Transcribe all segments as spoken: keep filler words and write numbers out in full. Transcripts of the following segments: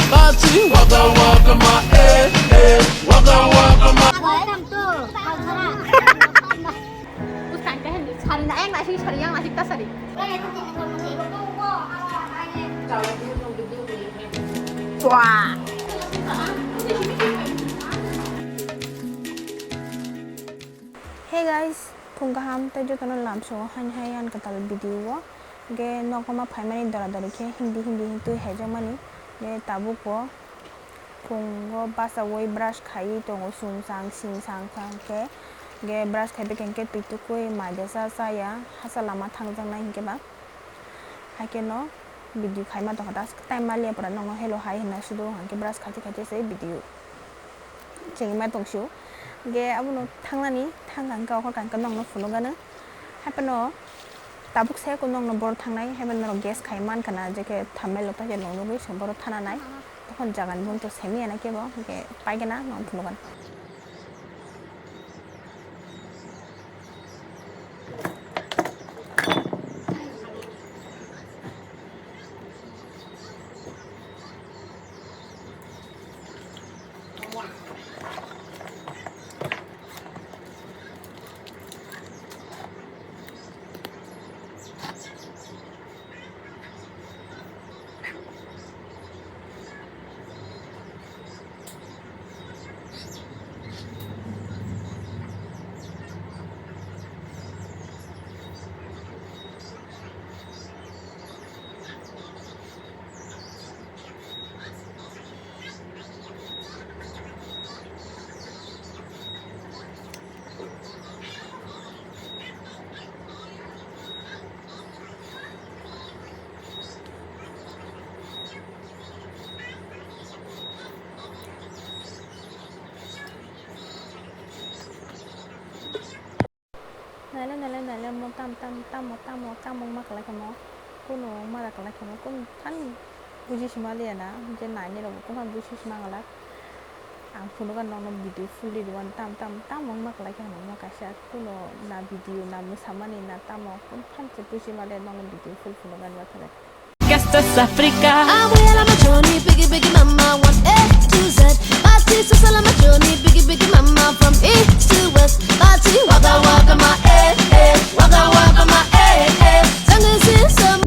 Party, waka waka ma, eh, eh, waka waka ma. Welcome to Kalsara. Bwskang khe hindi sari na, yang nasik sari, yang nasik ta sari. Wah. Hey guys, phung kaham tei jotono lamsao haini hai ani kwtal video o. Ge nogo ma phaimani dora dori khe hindi hindi twi haijakmani. Ge tabuk bo phungo bachaui brush khaiwi tongo sumsang singsangsang khe. Ge brush khaibai khe twi tukui maida cha chaya hasa lama thangjaknai hinkhe ba. Haikhe no video khaima tongkha ta time maliya pora nokno hello hai hinna sudo hankhe brush khaite khaite se video. Chengma tongsio. Ge abono thangnani thangkha hwnkhe okhor kha hwnkhe nokno phunukgano. Haiphano tabuk se khe nokno boro thangnai, haiphano norok guess khai mankha na je khe thammai lokta khe nokno nugwi se boro thananai. Tokon jagani bumung to simi ya na kebo, hwnkhe paigana nokno phunukgano. Naile, naile, naile, mo tam, tam, tamo, tamo, tamo wngma kwlai khe mo, kunu wngma da kwlai khe mo, kunu thani buji sima liya na, je naini rok bo kunu buji sima kwlai. Ang phunukgano nokno video full ri rwmani tam, tam, tamo wngma kwlai khe hinwi wngma kaisa, kunu na video, na mwsamani, na tamo, kunu thani se buji ma liya nokno video full phunukgani batha bai. Gastas Africa. Abuela machoni, biggie biggie mama, one A to Z. Party susala machoni, biggie biggie mama, from east to west. Party waka waka ma, eh, eh, waka waka ma, eh, eh. Sangin sisam.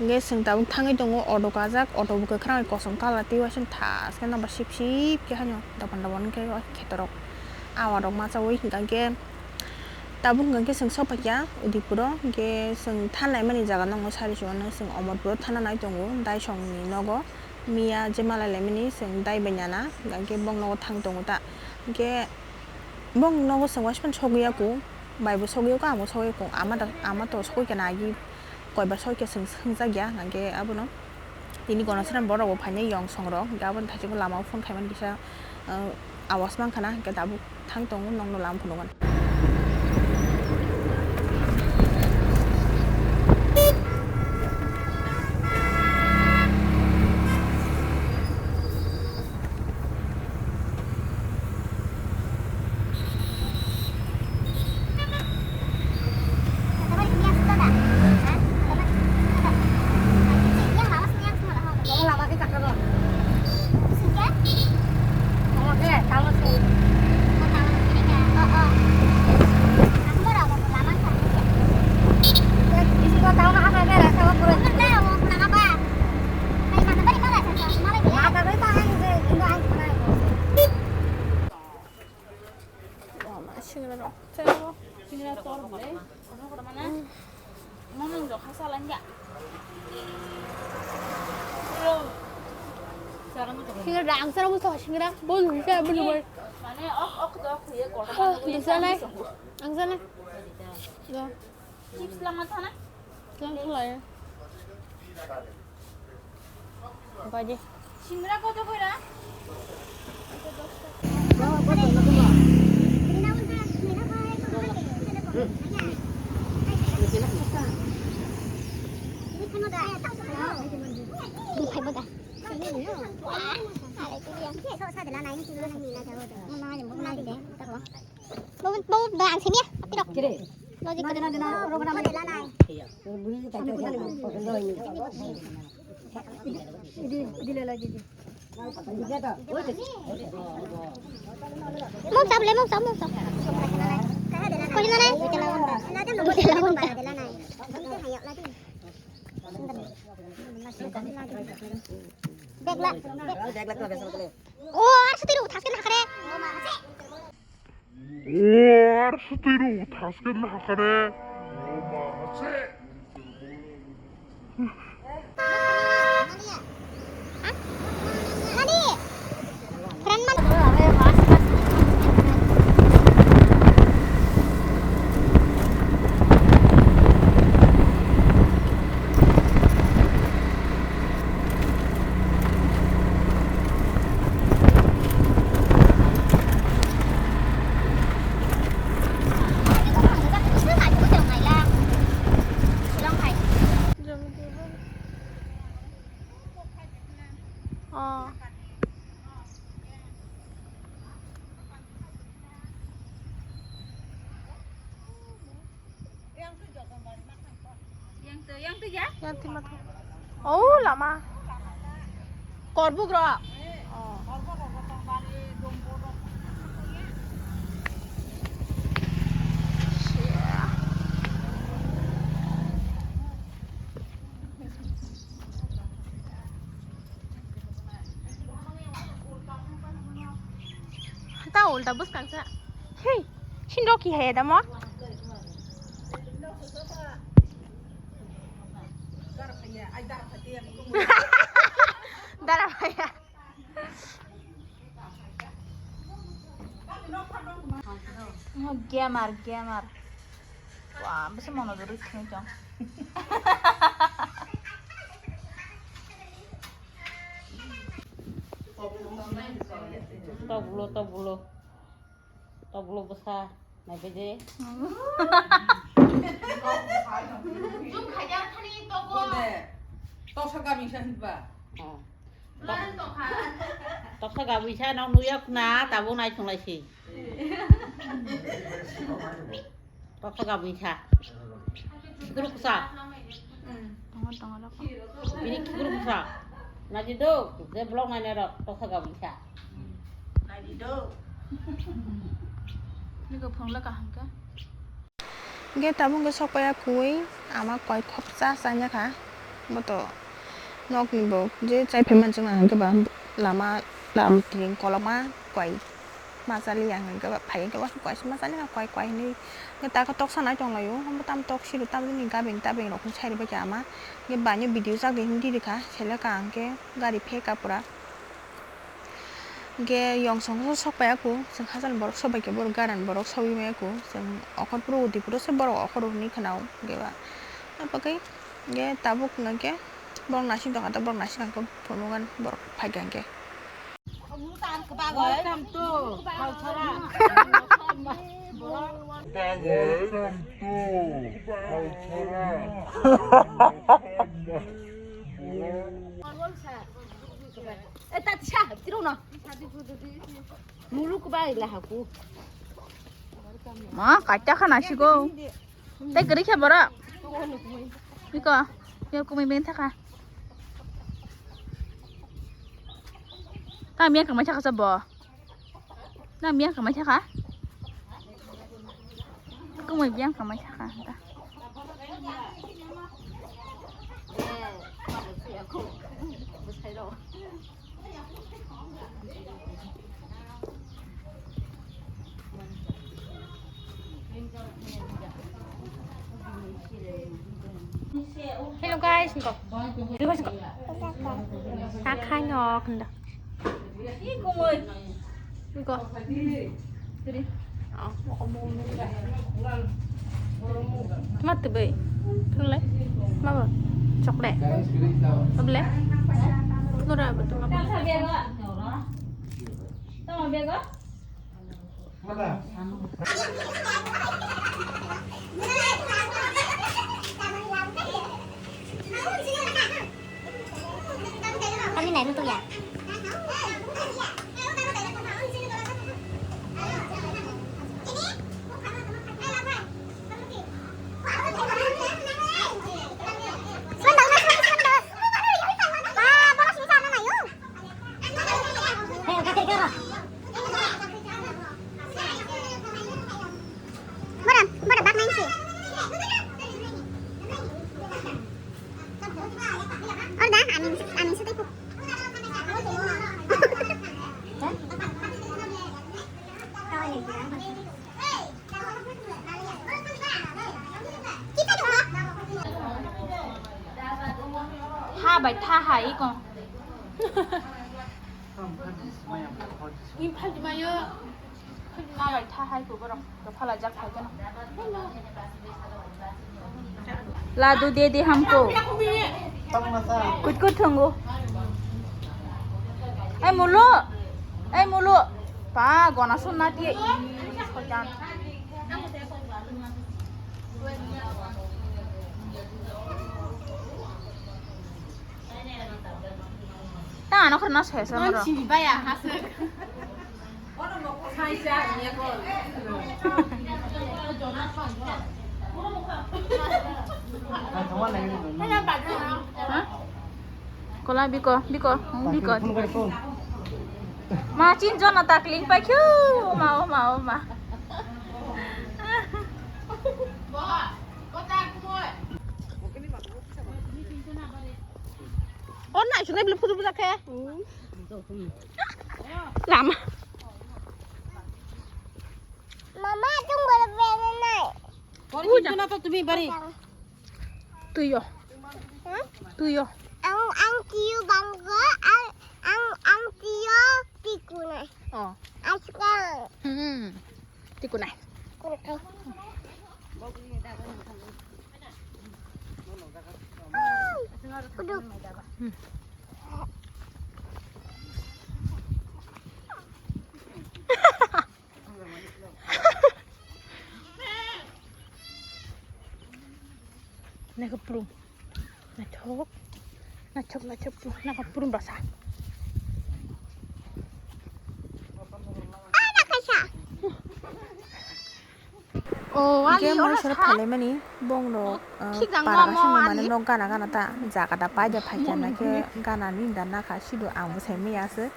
Hingke chwng tabuk thangwi tongo, auto kajak, auto bo kwkhwrang kosom colour tei uaising thaske nokbar sip sip khe haino dopan dopan khe o khetorok awa rok machaui hingka khe tabuk hingka khe chwng sokphaikha Udaipuro, hingke chwng thanlaimani jaga nokno sari chuano chwng Omorpuro thana nai tongo Daisongni nogo. Miya je malai laimani chwng dai bai nana, hingke bong nogo thang tongo ta. Hingke bong nogo chwng uaisukmani sogwi ya kung, bai bo sogwi ya kung, ang bo sogwi ya kung, ama da, ama to sogwi khe na agi koi ba sogwi khe chwng swngjak ya, hingke abono tini Ganachari borok bo phainai yong song rok, hingke aboni thaichukgo lama o phone khaimani kisa, ah, awas mankha na, hingke tabuk. Thang tongo nokno lam phunukgano. Singra rok. Singra tor le. Singra da ang sara musa singra. Bol bisa bol bol. Mane ok ok do khuye kor. Bisa nai. Ang sana. Do. Chips lama thana. Tang khlai. Baje. Singra koto koira? Dena, dena, dena, rogo na. Dela nai. Idi, idi le la, idi. Mok sab le, mok sab, mok sab. Koi na nai. Dela nai. Degla. O, ar sutiru, thasken hakare. O, ar sutiru, thasken hakare. Yang twi, yang twi ya? Yang twi ma twi. Oh, lama. Korbuk rok. Oh. Ta ulta bwskang sa. Hey, sindok ki hai da mo? Dara phaiya. Gamer, gamer. Wah, bese mono duri thini chong. Toblo, toblo. Toblo bwsa, naibaidi. Chum khaida thani togo. Bode, toksa gabingsa hinba. Oh. Tok-, toksa gabingsa no nuya khuna, tabuk nai thunglai si. Toksa gabingsa. Guru kusa. Tongo, tongo, rok. Bini kiphilwi bwsa. Naidi do, je vlog nainai rok, toksa gabingsa. Naidi do. Niko phone la kaham khe. Hingke tabuk hingke sokpaiya kui, ama koi khopsa chanya kha. Boto nokni bo je chai phaima chwng nang hingke ba lama, lam tring kolokma koi. Ma chali ang hingke ba phai hingke ba koi se ma chali kha koi koi hinui hingke tako toksa nai tong laio. Omo tamo tok siro tamo nini gabeng tabeng rok sai rwbaikha ama hingke baino video chakdi hinui rikha seleka hingke gari pheka pura hingke yongsong sokpaiya ku chwng hachal borok sobaikhe borok gari ni borok sogwi maya ku chwng okhorpuru udipuro se borok okhoro hinui khwnao hingke ba abagwi hingke tabuk hingke borok nasing tongkha borok nasing hingke phunukgo borok phaikha hingke. Welcome to Kalthara. Mulu kubai lahaku. Ma, kacha khana sigo. Tei kwrwi khe borok. Iko, iko kumui bini thaka. Ta miya kwmai thaka sabo. Na miya kwmai thaka. Kumui biyang kwmai thaka ta. Hello guys, niko. Niko, niko. Takhai nok nda. Niko. Ma tubui. Thunglai. Ma bo. Chocolate. Oble. Nora bo tuma. Tama bego. Kami nai lutuk ya. Tha bai tha hai iko. Tha bai tha hai ko borok. Phalajak hai khe. Ladu de de hamko. Kut kut thungo. Ai mulu. Ai mulu. Pa gona sunna tiye. Ta ano khorna sesa moro. Sibaya hasuk. Kola biko, biko, biko. Ma chin jona takling pa kyu, ma o ma o ma. O nai sunai bile phudu bujak khe. Lama. Mama, tung bere bere nai. Bori chintu na to tumi bari. Tuyo. Hah? Tuyo. Ang, ang tiyo banggo, ang, ang, ang tiyo tikunai. Oh. Askang. Hmm. Tikunai. Tikunai. Kudu. Hmm. Naikha prum. Naithok. Naithok, naithok prum. Naikha prum rasa. Hwnkhe mui sora phailaimani bongno, ah, para kaisa mane nok gana gana ta jaga da paida phaikha, naikhe gana ni da nakha sido ang bwsai maya aswk.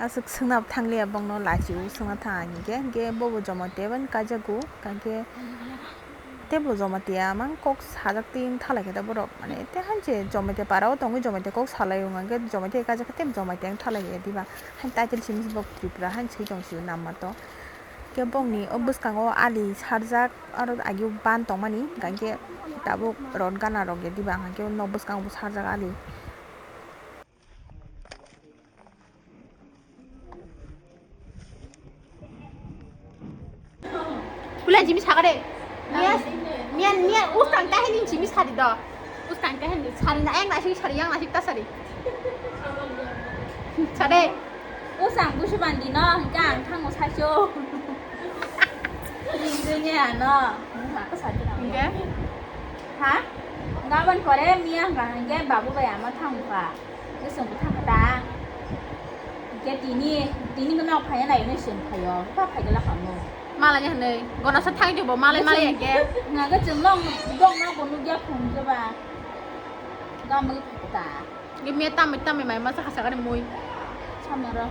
Aswk swngna bo thangliya bongno lachi o swngna thang hinkhe, hinkhe bobo Jamatia bai kaijago, hinkhe teibo Jamatia mang kok sajak twi wng thalaikhe da borok, mane tei hanse Jamatia para o tongwi Jamatia kok salai o, hinkhe Jamatia kaijak khe teibo Jamatia wng thalaikhe diba, hani title simi se bo Tripura hani se tong sio nama to. Khe bongni o bwskango ali sarjak, aro agi o ban tongmani, hinkhe tabuk rot gana rok ya diba, hinkhe o nok bwskango bo sarjak ali. Kula jimi sakare. Miya, miya, miya, uskang tahini jimi sari do. Uskang tahini sari na, yang nasik sari, yang nasik ta sari. Sare. Uskang busu bandi no, hinkhe ang thango sacho. Ringdui ne ano. Mung maka sari na. Hinkhe? Ha? Gabon pore miya hwnkha hinkhe babu bai ama thangkha. Bwswng bwthang kwtal. Hwnkhe tini, tini gwnang phaiya nai hwnwi chwng phaio. Bwkha phaikhe lakhano. Malai hwnwi. Gonosa thangwi tongbo malai malai hwnkhe. Hwnkhe chwng nok, nok, nok bo nukya phunukhe ba. Gamwi kwtal. Hwnkhe miya tamwi tamwi mai masa kasa gani mui. Samnaro.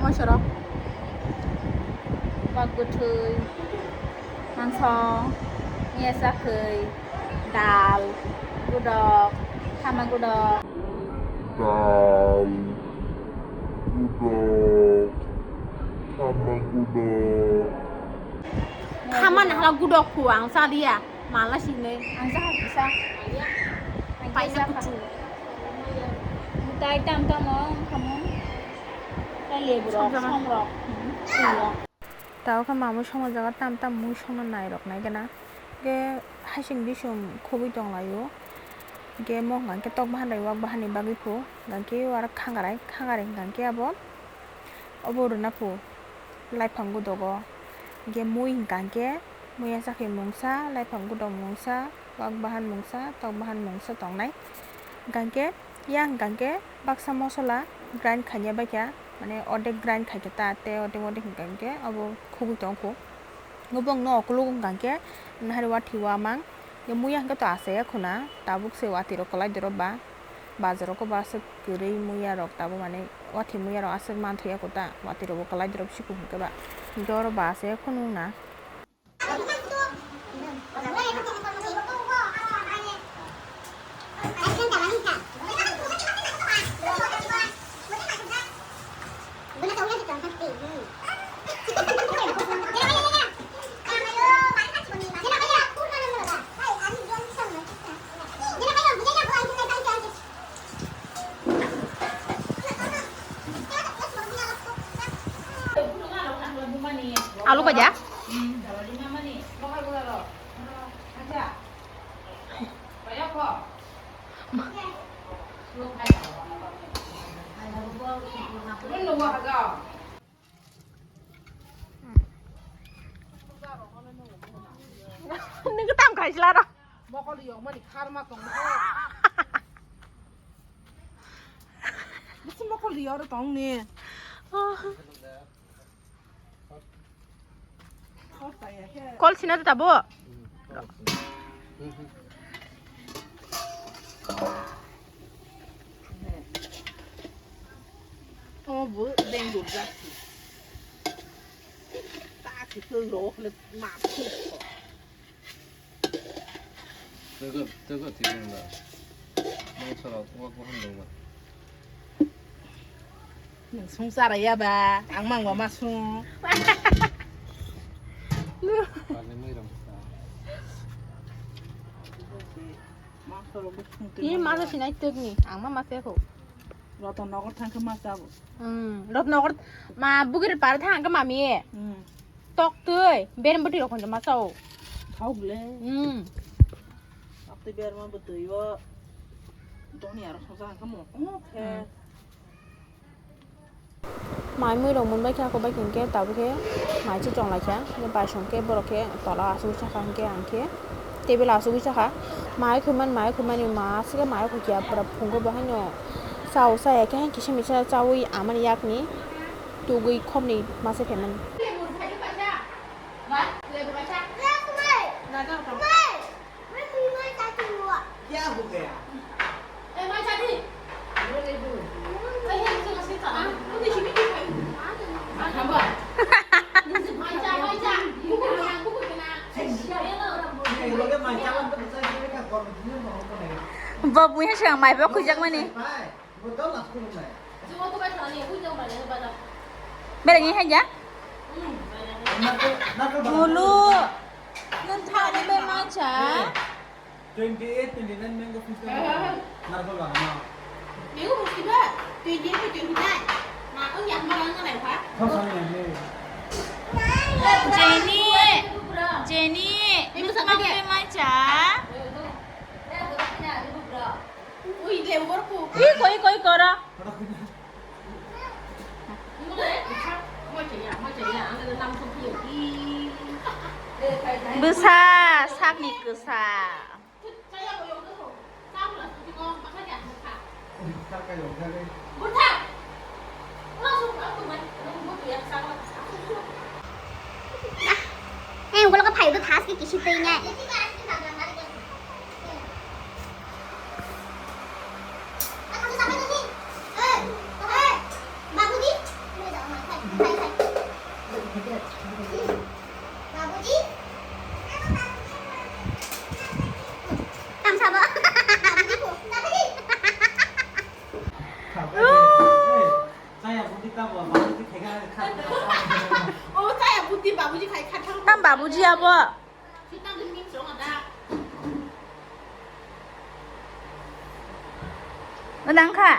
Moisoro. Bak bwthwi. Mangso. Miya sakhwi. Dal, gudok, khama gudok. Dal, gudok, khama gudok. Khama nahara gudok kho ang chaliya, mala sinai. Ang jaha kisa. Paina kuchu. Mutai tam tam o khamo. Tai lebu rok, som rok. Hmm, twi rok. Tabuk khe mamui songna jaga tam tam mui songna nai rok nai gana. Hwnkhe hasing bising khobwi tong laio. Hwnkhe mo hwnkha khe tok bahan bai wak bahan ni bagwi phu. Hwnkha khe o aro khangarai, khangarai hwnkha khe abo obo rwna phu laiphang gudogo. Hwnkhe mui hwnkha khe muya chakhe mungsa, laiphang gudok mungsa, wak bahan mungsa, tok bahan mungsa tongnai. Hwnkha khe yang hwnkha khe baksa mosola grind khaina baikha. Mane ordek grind khaikhe ta tei ordek ordek hwnkha khe abo khugui tongkho. Bo bongno okolog wngkha khe nahari watwi wamang. Muya hwnkhe to achaiya khuna tabuk se watwi rok kwlai dorop ba bazar rok ba aswk kwrwi muya rok tabuk mane watwi muya rok aswk manthoya kho ta watwi rok bo kwlai dorop sikhu hwnkhe ba hwnkhe oro ba achaiya khunu wngna. Hwnkhe, Alu kaja? Nung tam khai sila ro. Mokol yok mani kharma tong. Bisi mokol yok tong ni. Kol sina ta bo. Oh, bu deng dur jak. Tak itu loh le mati. Tega, tega tiga na. Mau salah, aku, aku handle mah. Nung sung chara ya ba, ang mang wa ma sung. Pali mui rong sa. Ni ma sinai tuk ni, ang ma ma se ko. Rotonnogor thang khe ma chabo. Hmm, Rotonnogor ma bugir par thang khe mami. Hmm. Tok twi, berem bwtwi rok khonjo ma chao. Thok le. Hmm. Tok twi berem bwtwi o. Doni aro soja khe mo. Oh, khe. Hmm. Mai mui rok mun bai khe ako bai khe tabuk khe mai se chong lai kha. Bai song khe borok khe tola asugwi sakha hwnkhe ang khe table asugwi sakha. Mai khoi man, mai khoi mani ma aswk khe mai khoi kya pura phungo bo haino sao saya khe hain kisa misa chaui amani yakni tugui khopni masa phaimani. Bo buya se ang mai bo khujak mani. Bere ni hanja? Bulu. Nun thani be ma cha. Twenty eight, twenty nine mango fish. Narkol ba ma. Mango fish ba? Twenty eight, twenty nine. Ma, ang yang ma lang ngai pa. Thok sang yang ni. Jenny. Jenny. Nun thani be ma cha. Ui, lembor ku. Iko, iko, iko ra. Bwsa sakni kwsa. Hei, ulo ka phai do thas ke kisi twi nai. Tamsabo. Chaya buti tamo, babuji khaikha kha. O chaya buti babuji khaikha thang. Tam babuji abo. Sitang ding ning song ada. Nang kha.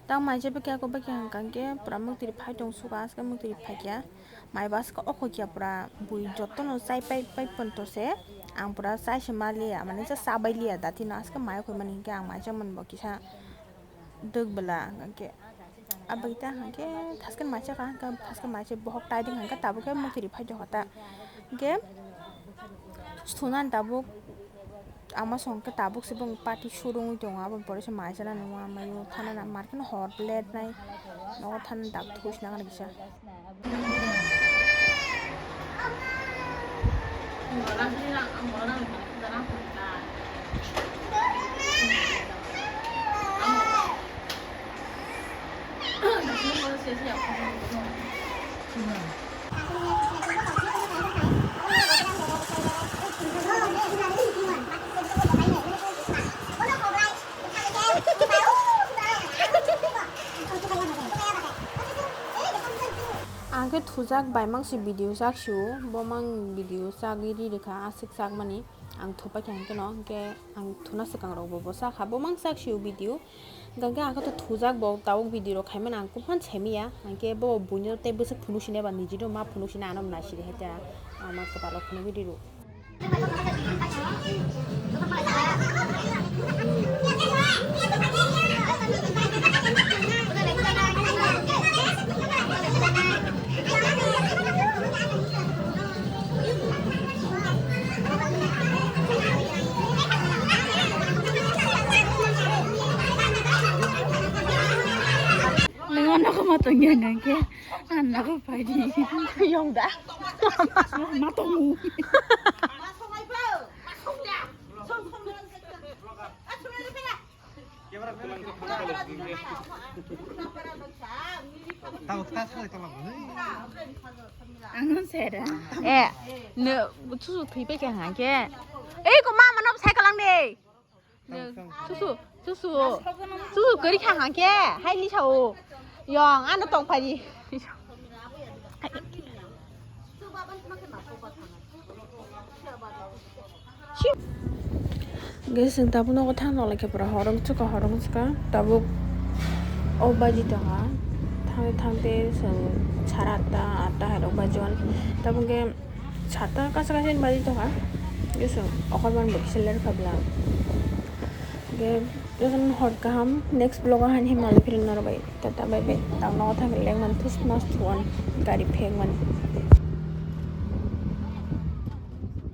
Tang mai je beke ako beke hangkang ke pura mukti phai tong suka aske mukti phai kya. Mai bas ka oko kya pura bui joto no chai pai pai pon to se. Ang pura chai se ma liya, mane cha sabai liya dati no aske mai khoi mani ke ang mai cha man bo kisa. Dwk bwla hwnkhe abagita hwnkhe thasken maisa ka hwnkhe thasken maisa bohok taiding hwnkhe tabuk khe mukti ri phai jokha ta hwnkhe sunani tabuk ama song khe tabuk se bung party surungwi tongo aboni pore se maisa nani wngma maio thana na market hor late nai nogo thana dak thuis nang kisa. Ang khe thujak bai mang se video chak sio, bo mang video chagwi ri rwkha aswk chakmani. Ang thupai kha hwnkhe no, hwnkhe ang thuna swkang rok bo, bo sakha, bo mang sak sio video. Hwnkhe ang khe to thujak bo, tabuk video rok khaimani ang kuphang saimiya. Hwnkhe bo buino tei bwswk phunuk sini ba niji no ma phunuk sini ano nai siri hai ta. Ama kwtal rok phunuk video rok. Nang ano ko matong ya nang ke, ano ko padi. Yong da. Matong. Ang sera. Eh, no, tu tu thui pe kya ha ke? Eh, ko mama no sai kalang de. Susu, susu, susu kari kha hang ke, hai ni sao. Yong, ano tong phai. Guys, chwng tabuk nogo thang nang lai khe pura horong chukha, horong chukha. Tabuk o baji tongkha. Thangte thangte chwng sara atta, atta hai rok baji on. Tabuk khe Sata kasa kasa ni bari tongkha. Yusung okor ban bo kisa ler khabla. Ge, jotono hor kaham, next vlog o hani himnai philip norok bai. Tata bye bye. Tang nogo thang leng man thus mas thuan. Gari phek man.